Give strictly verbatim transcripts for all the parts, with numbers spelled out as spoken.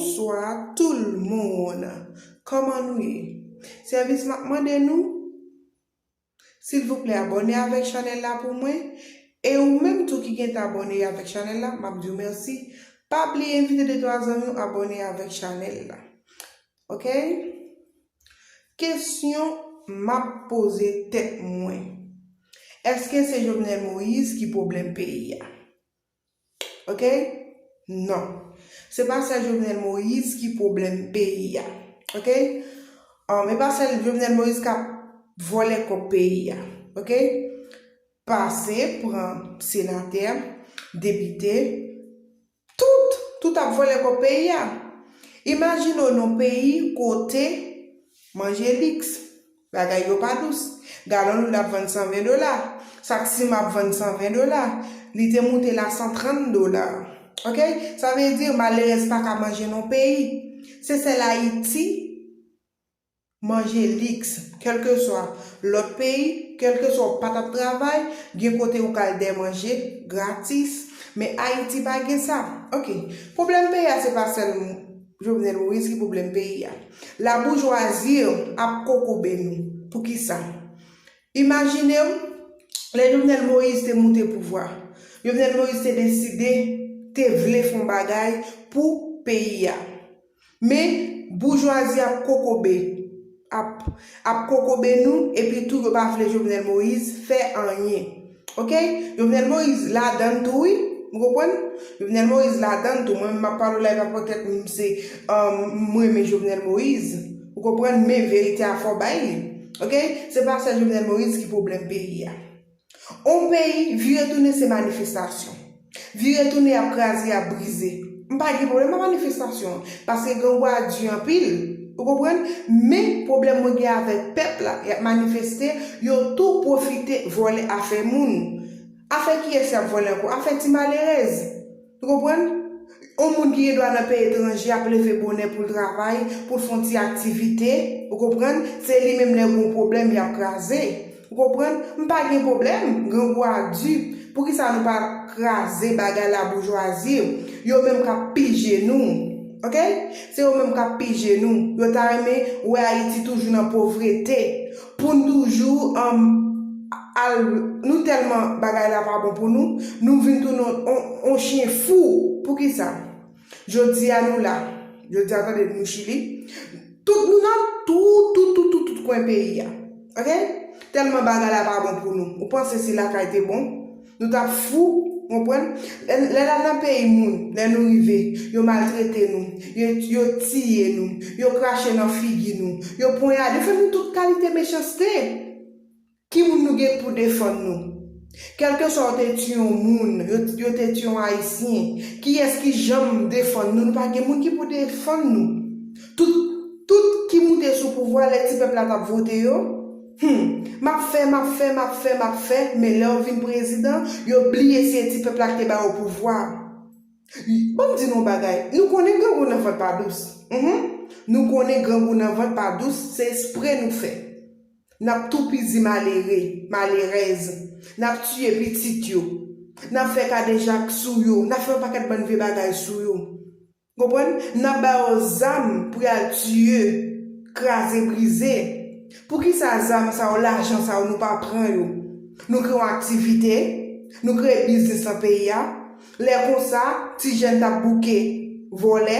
Bonswa tout moun. Kòman nou ye? Sèvis m ap mande nou, silvouplè abòne avèk chanèl la pou mwen. E ou menm tou ki gentan abòne avèk chanèl la, m ap di w mèsi. Pa bliye envite de twa zanmi w abòne avèk chanèl la. Oke? Kesyon m ap poze tèt mwen. Èske se Jovenel Moïse ki pwoblèm peyi a? Oke? Non. Se pa sèl Jovenel Moïse ki pwoblèm peyi a. Oke? Um, e pa sèl Jovenel Moïse k ap vòlè kòb peyi a. Oke? Pase, pran senatè, depite, tout, tout ap vòlè kòb peyi a. Imajine w nan peyi kote manje liks, bagay yo pa dous. Galon lwil ap vann san ven dola. Sak siman ap vann san ven dola. Li te moute la san trant dola. Oke? Sa vle di malerèz pa ka manje nan peyi. Se sèl Ayiti manje liks. Kèlkeswa lòt peyi, kèlkeswa w pa t ap travay, gen kote ou ka al dèyè manje gratis. Men Ayiti pa gen sa. Oke. Pwoblèm peyi a se pa sèl Jovenel Moïse ki pwoblèm peyi a. Laboujwazi ap kokobe nou. Poukisa? Imajine w, lè Jovenel Moïse te moute pouvwa, Jovenel Moïse te deside, te vle fè yon bagay pou peyi a. Men, boujwazi ap kokobe, ap, ap kokobe nou, epi tou yo pa vle Jovenel Moïse fè anyen. Oke? Jovenel Moïse ladann tou, wi. Ou konprann? Jovenel Moïse ladann tou. Mwen menm m ap pale w la, e pa poutèt m se, um, m renmen Jovenel Moïse. Ou konprann? Men verite a fò w bay li. Oke? Se pa sèl Jovenel Moïse ki pwoblèm peyi a. On peyi, vire tounen se manifestasyon. Vire tounen y ap kraze, y ap brize. M pa gen pwoblèm ak manifestasyon, paske grangou a di anpil. Ou konprann? Men pwoblèm mwen gen avèk pèp la, y ap manifeste, yo tou pwofite vòlè afè moun. Afè kiyès y ap vòlè ankò? Afè ti malerèz. Ou konprann? On moun ki gen dwa nan peyi etranje ap leve bonè pou l travay, pou l fè on ti aktivite. Ou konprann? Se li menm lè gon pwoblèm, y ap kraze. Ou konprann? M pa gen pwoblèm, grangou a di. Poukisa nou pa kraze bagay laboujwazi? Yo menm k ap pije nou. Oke? Se yo menm k ap pije nou. Yo ta renmen wè Ayiti toujou nan povrete. Pou n toujou, um, al, nou tèlman bagay la pa bon pou nou, nou vin tounen on, on, on chen fou. Poukisa? Jodi a nou la. Jodi a tande nou Chili. Tout nou nan tout, tout, tout, tout, tout kwen peyi a. Oke? Tèlman bagay la pa bon pou nou. Ou panse si lakay te bon? Nou t ap fou, konprann? Lè, lè n al nan peyi moun, lè nou rive, yo maltrete nou, yo, yo tiye nou, yo krache nan figi nou, yo ponyade, yo fè nou tout kalite mechanste. Ki moun nou gen pou defann nou? Kèlkeswa w te tiye yon moun, yo, yo te tiye yon Ayisyen, kiyès ki janm defann nou? Nou pa gen moun ki pou defann nou. Tout, tout ki moute sou pouvwa, lè ti pèp la t ap vote yo, hmm, m ap fè, m ap fè, m ap fè, m ap fè, men lè yo vin prezidan, yo bliye se ti pèp la ki te ba yo pouvwa. Ban m di nou yon bagay, nou konnen grangou nan vant pa dous. Mhm. Nou konnen grangou nan vant pa dous, se espre nou fè. N ap toupizi malere, malerèz. N ap tiye pitit yo. N ap fè kadejak sou yo. N ap fè yon pakèt bann vye bagay sou yo. Konprann? N ap ba yo zam pou y al tiye, kraze, brize. Poukisa zam sa yo, lajan sa yo, nou pa pran yo? Nou kreye yon aktivite, nou kreye biznis nan peyi a. Lè konsa, ti jèn t ap bouke vòlè,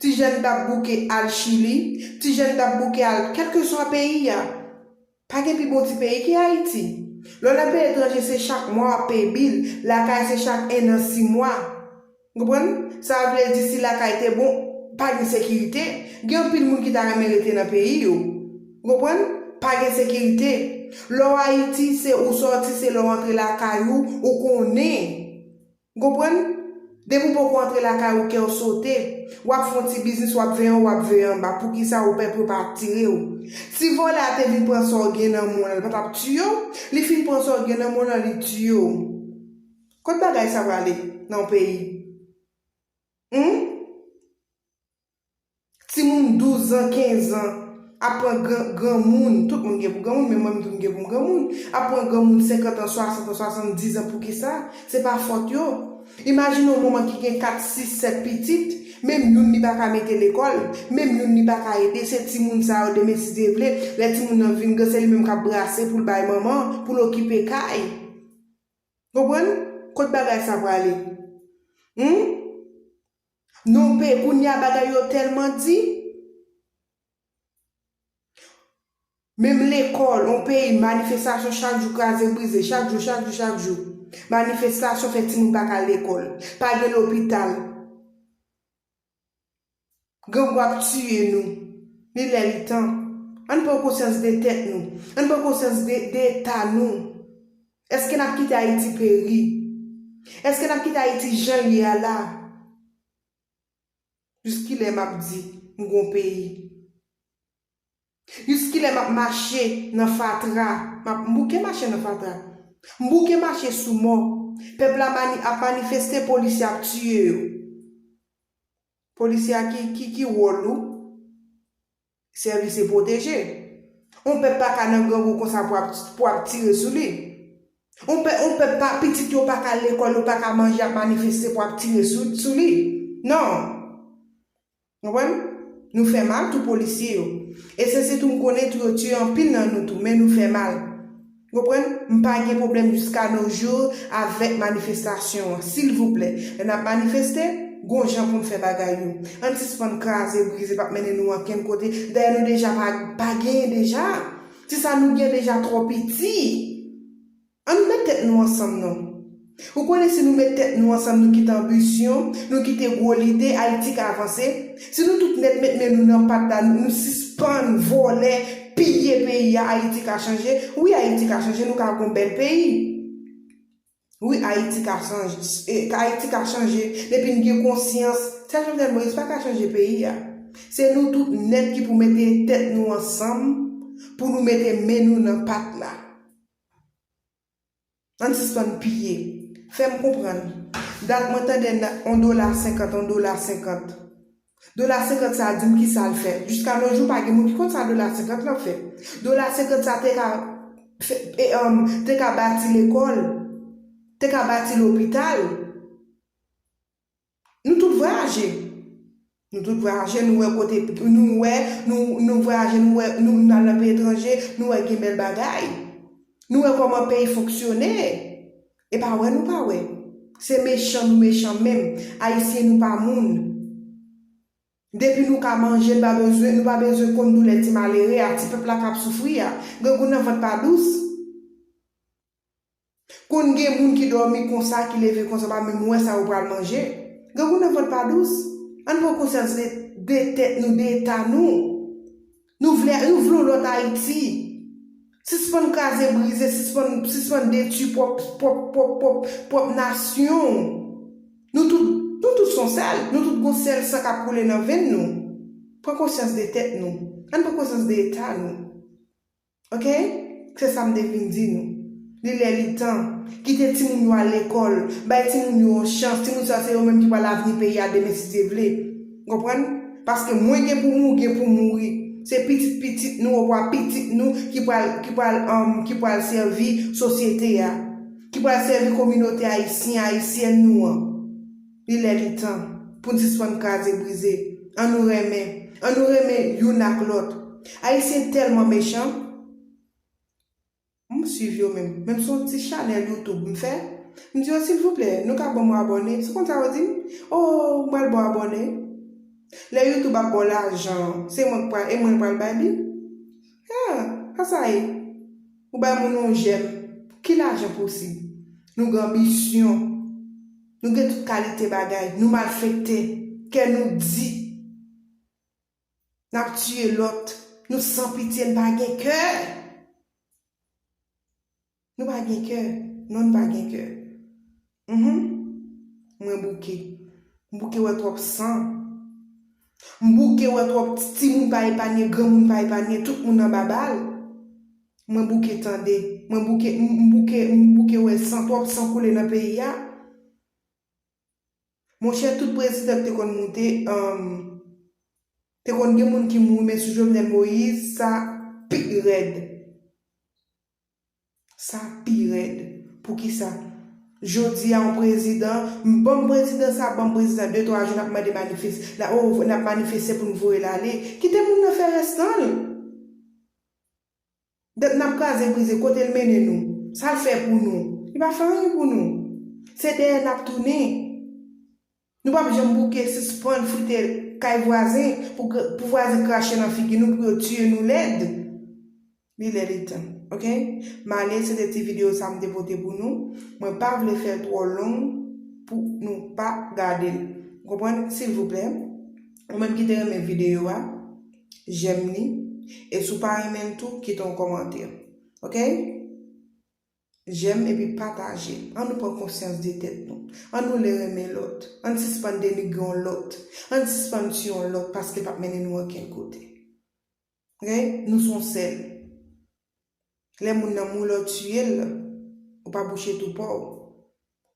ti jèn t ap bouke al Chili, ti jèn t ap bouke al kèlkeswa peyi a. Pa gen pi bon ti peyi ke Ayiti. Lè w nan peyi etranje, se chak mwa w ap peye bil. Lakay, se chak en an, sis mwa. Ou konprann? Sa vle di, si lakay te bon, pa gen sekirite, gen anpil moun ki ta renmen rete nan peyi yo. Ou konprann? Pa gen sekirite. Lè w Ayiti, se ou sòti, se lè w antre lakay ou, ou konnen. Ou konprann? Depi w poko antre lakay ou, kè w sote. W ap fè yon ti biznis, w ap veye anwo, w ap veye anba. Poukisa ou pè pou yo pa tire w? Si vòlè a te vin pran sa w gen nan men w lan, li pa t ap tiye w? Li fin pran sa w gen nan men w lan, li tiye w. Kot bagay sa prale nan yon peyi? Hum? Timoun douz an, kenz an, ap pran gran, granmoun, tout moun gen pou granmoun, men mwen menm tou m gen pou m granmoun, ap pran granmoun senkant an, swasant an, swasanndiz an, poukisa? Se pa fòt yo. Imajine yon manman ki gen kat, sis, sèt pitit, Menm youn li pa ka mete lekòl, menm youn li pa ka ede, se timoun sa yo demen si Dye vle, lè timoun nan vin gran se li menm k ap brase pou l bay manman, pou l okipe kay. Konprann? Kot bagay sa prale? Hmm? Non, pe, kounye a bagay yo tèlman di. Menm lekòl, yon peyi, manifestasyon chak jou, kraze brize, chak jou, chak jou, chak jou. Manifestasyon fè timoun pa ka al lekòl, pa gen lopital. Grangou ap tiye nou. Li lè li tan. Ann pran konsyans de tèt nou. Ann pran konsyans de, de eta nou. Èske n ap kite Ayiti peri? Èske n ap kite Ayiti jan l ye a la? Jiskilè m ap di m gon peyi? Jiskilè m ap mache nan fatra? M ap, m bouke mache nan fatra. M bouke mache sou mò. Pèp la mani-, ap manifeste, polisye ap tiye yo. Polisye a ki, ki, ki wòl ou? Sèvi se pwoteje. On pèp pa ka nan grangou konsa pou ap, pou ap tire sou li. On pèp, on pèp pa, pitit yo pa ka al lekòl, yo pa ka manje, ap manifeste pou ap tire sou, sou li. Non. Konprann? Nou fè mal tou polisye yo. E se sitou m konnen tou yo tiye anpil nan nou tou, men nou fè mal. Konprann? M pa gen pwoblèm jiska no jou avèk manifestasyon an. Silvouplè, lè n ap manifeste, gon jan pou n fè bagay yo. Ann sispann kraze, brize, p ap mennen nou ankenn kote. Dayè nou deja pa, pa genyen deja. Ti sa nou gen deja twò piti. Ann met tèt nou ansanm non. Ou konnen si nou met tèt nou ansanm, nou kite anbisyon, nou kite gwo lide, Ayiti ka avanse. Si nou tout nèt met men nou nan pat la, nou, nou sispann vòlè, piye peyi a, Ayiti ka chanje. Wi, Ayiti ka chanje, nou ka gon bèl peyi. Wi, Ayiti ka chanje. E, Ayiti ka chanje. Depi n gen konsyans, sèl Jovenel Moïse pa ka chanje peyi a. Se nou tout nèt ki pou mete tèt nou ansanm, pou nou mete men nou nan pat la. Ann sispann piye. Fè m konprann. Dat mwen tande n-, on dola senkant, on dola senkant. Dola senkant sa a, di m ki sa l fè. Jiska no jou, pa gen moun ki konn sa dola senkant lan fè. Dola senkant sa te ka fè, e, um, te ka bati lekòl, te ka bati lopital. Nou tout vwayaje. Nou tout vwayaje, nou wè kote, nou wè, nou, nou vwayaje, nou wè, nou, nou al nan peyi etranje, nou wè gen bèl bagay. Nou wè kòman peyi fonksyone. E pa wè nou pa wè. Se mechan nou mechan menm. Ayisyen nou pa moun. Depi nou ka manje, nou pa bezwen, nou pa bezwen konn doulè ti malere a, ti pèp la k ap soufri a. Grangou nan vant pa dous. Konn gen moun ki dòmi konsa, ki leve konsa, pa menm wè sa yo pral manje. Grangou nan vant pa dous. Ann pran konsyans de, de tèt nou, de eta nou. Nou vle, nou vle yon lòt Ayiti. Sispann kraze brize, sispann, sispann detwi pwòp, pwòp, pwòp, pwòp, pwòp nasyon. Nou tout, nou tout son sèl, nou tout gon sèl san k ap koule nan venn nou. Pran konsyans de tèt nou. Ann pran konsyans de eta nou. Oke? Se sa m te vin di nou. Li lè li tan. Kite timoun yo al lekòl. Bay timoun yo yon chans. Timoun sa se yo menm ki pral avni peyi a demen si Dye vle. Konprann? Paske mwen gen pou mouri, gen pou mouri. Se pitit pitit nou, oswa pitit nou ki pral, ki pral, um, ki pral sèvi sosyete a. Ki pral sèvi kominote ayisyen, ayisyèn nou an. Li lè li tan pou n sispann kraze brize. Ann nou renmen. Ann nou renmen youn ak lòt. Ayisyen tèlman mechan. M swiv yo menm. Menm se yon ti chanèl YouTube m fè. M di yo, silvouplè, nou ka ban m yon abòne. Se konsa yo di m, o, m pral ba w abòne. Lè YouTube ap ba w lajan, se mwen k pral, e mwen k pral bay li. Ah, sa sa ye? Ou bay moun yon jèm. Ki lajan posib? Nou gen anbisyon. Nou gen tout kalite bagay. Nou malfekte. Kè nou di. N ap tiye lòt. Nou san pitye, n pa gen kè. Nou pa gen kè. Non, n pa gen kè. Mhm. Mwen bouke. M bouke wè twòp san. M bouke wè twòp ti, timoun pa epanye, granmoun pa epanye, tout moun anba bal. Mwen bouke tande. Mwen bouke, m, m bouke, m bouke wè san, twòp san koule nan peyi a. Monchè, tout prezidan ki te konn moute, um, te konn gen moun ki mouri, men sou Jovenel Moïse, sa pi rèd. Sa pi rèd. Poukisa? Jodi a yon prezidan, m ban m prezidan sa, ban m prezidan, de twa jou n ap mande manifeste, n ap, oh, n ap manifeste pou n voye l ale. Kite moun nan fè rès tan l. Dat n ap kraze brize, kote l mennen nou? Sa l fè pou nou? Li pa fè anyen pou nou. Se dèyè n ap tounen. Nou p ap janm bouke sispann frite kay vwazen pou, pou vwazen krache nan figi nou, pou yo tiye nou lèd. Li lè li tan, oke? M ale, se te ti videyo sa m te pote pou nou. Mwen pa vle fè l twò long pou nou pa gade l. Ou konprann? Silvouplè, ou menm ki te renmen videyo a, jèm li. E si w pa renmen l tou, kite yon kòmantè. Oke? Jèm epi pataje. An nou pran konsyans de tèt nou. An nou le renmen lòt. An n sispann denigre yon lòt. An n sispann tiye yon lòt paske l p ap mennen nou okenn kote. Oke? Nou se yon sèl. Lè moun nan mouri, lè w tiye l, ou pa bouche twou pa w.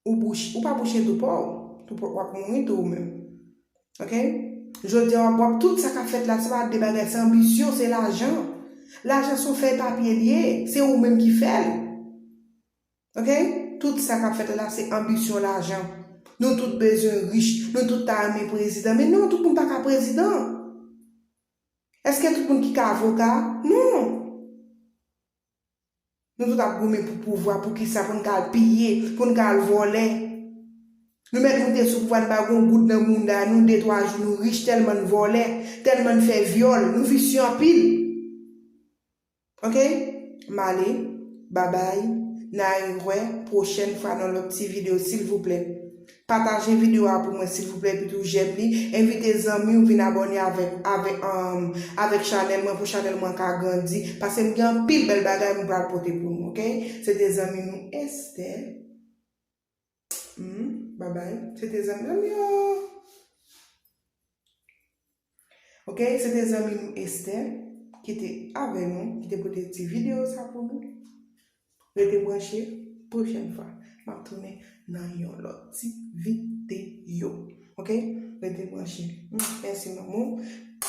Ou bouch, ou pa bouche twou pa w. Twou pa w, w ap mouri tou ou menm. Oke? Jodi a, w ap, w ap, tout sa k ap fèt la, se pa de bagay, se anbisyon, se lajan. Lajan se yon fèy papye l ye, se ou menm ki fè l. Oke? Tout sa k ap fèt la, se anbisyon lajan. Nou tout bezwen rich, nou tout ta renmen prezidan, men non, tout moun pa ka prezidan. Èske tout moun ki ka avoka? Non. Nou tout ap goumen pou pouvwa, poukisa? Pou n ka al piye, pou n ka al vòlè. Nou mèt moute sou pouvwa, n pa gon goud nan mounda nou, de twa jou nou rich tèlman n vòlè, tèlman n fè vyòl, nou visye anpil. Oke? M ale, babay, n a rewè pwochèn fwa nan lòt ti videyo, silvouplè. Pataje videyo a pou mwen, silvouplè, epi tou jèm li. Envite zanmi w vin abòne avèk, avèk, um, avèk chanèl mwen pou chanèl mwen ka grandi. Paske m gen anpil bèl bagay m pral pote pou nou, oke? Se te zanmi nou Esther. Hmm, babay. Se te zanmi, zanmi yo. Oke, se te zanmi nou Esther ki te avè nou, ki te pote ti videyo sa pou nou. Rete branche, pwochèn fwa, m ap tounen nan yon lòt ti videyo. Oke? Rete branche. Hmm, mèsi, lanmou.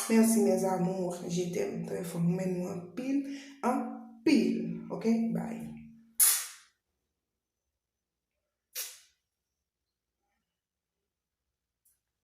Mèsi, mes amours. Je t'aime très fort. M renmen nou anpil, anpil. Oke? Bye.